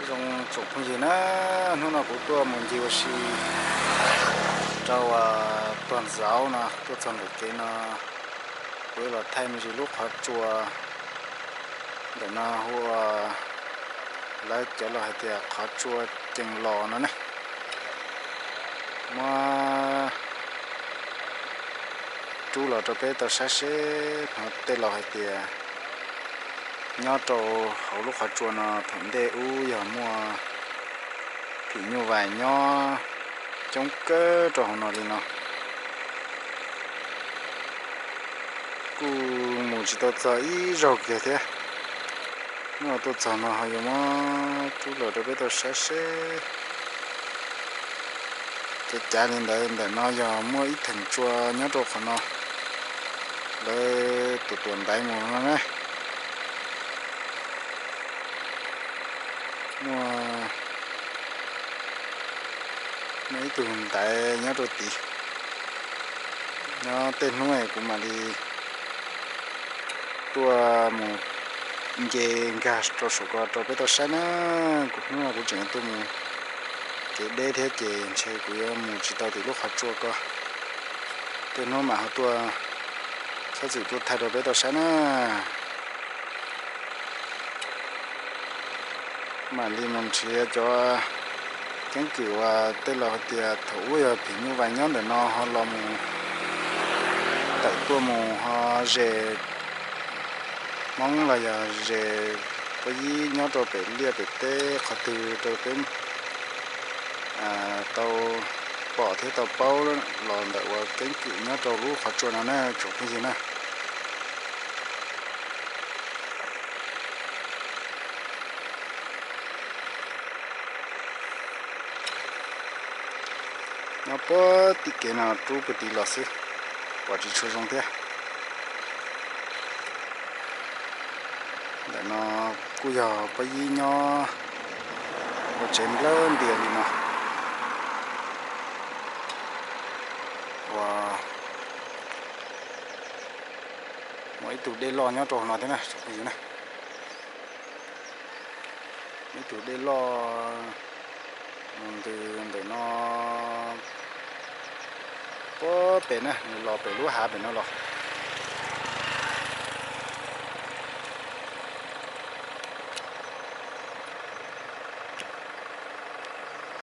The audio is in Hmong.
Zoo tsoom phooj ywg na, hnub no kuv tuaj mus ncig ua si rau tuag ntxauv no, tuaj txog ntawm kev no, kuv yuav los thaij me ntsis lub qhov tsua ntawm no hu ua, lawv cov laus hais tias qhov tsua Cees Los no ne. Muab rub los rau peb tau saib seb, hnov tej laus hais tias nyob rau hauv lub qhov tsua no thaum ntej ub yog muaj phim nyuj vais nyob coob kawg rau hauv no li no. Kuj mus tsis tau txog ib zaug kiag thiab. Hnub no tuaj txog no ho yuav muab rub los rau peb tau saib seb. Ces cav li ntawd, ntawm no yog muaj ib theem tsua nyob rau qhov no, lawv tuam tuam ntaiv mus no ne. Muaj, muaj ib tug ntaiv nyob rau tid. Nyob tej hnub kuv mam li tuaj mus nce nkag rau saum ko rau peb tau saib na. Kuv hnub no kuv tseem tuaj mus kev deb thiab ces ntshe kuv yuav mus tsis tau tim lub qhov tsua ko. Tej hnub mam ho tuaj, txhob txwm tuaj thaij rau peb tau saib na. Mam li mus nrhiav cov keeb kwm uas tej laus hais tias thaum ub yog phim nyuj vais nyob ntawm no ho los mus tawm tuaj mus ho zes Hmoob los yog zes pob yib nyob rau pem liaj pem teb qhov twg rau peb tau pom thiab tau paub los ntawm uas keeb kwm nyob rau lub qhov tsua no na tsoom phooj ywg na. Nyob puag tim kev no rub puag tid los xwb, pom tsis tshua zoo thiab. Ntawm no kuj yog pob yib nyob ua tsev nplawg ntias li no. Ua, muaj ib tug dej loj nyob rau no thiab na tsoom phooj ywg na. Ib tug dej loj mus ntws ntawm no puag pem na, nws los pem lub hav pem no los.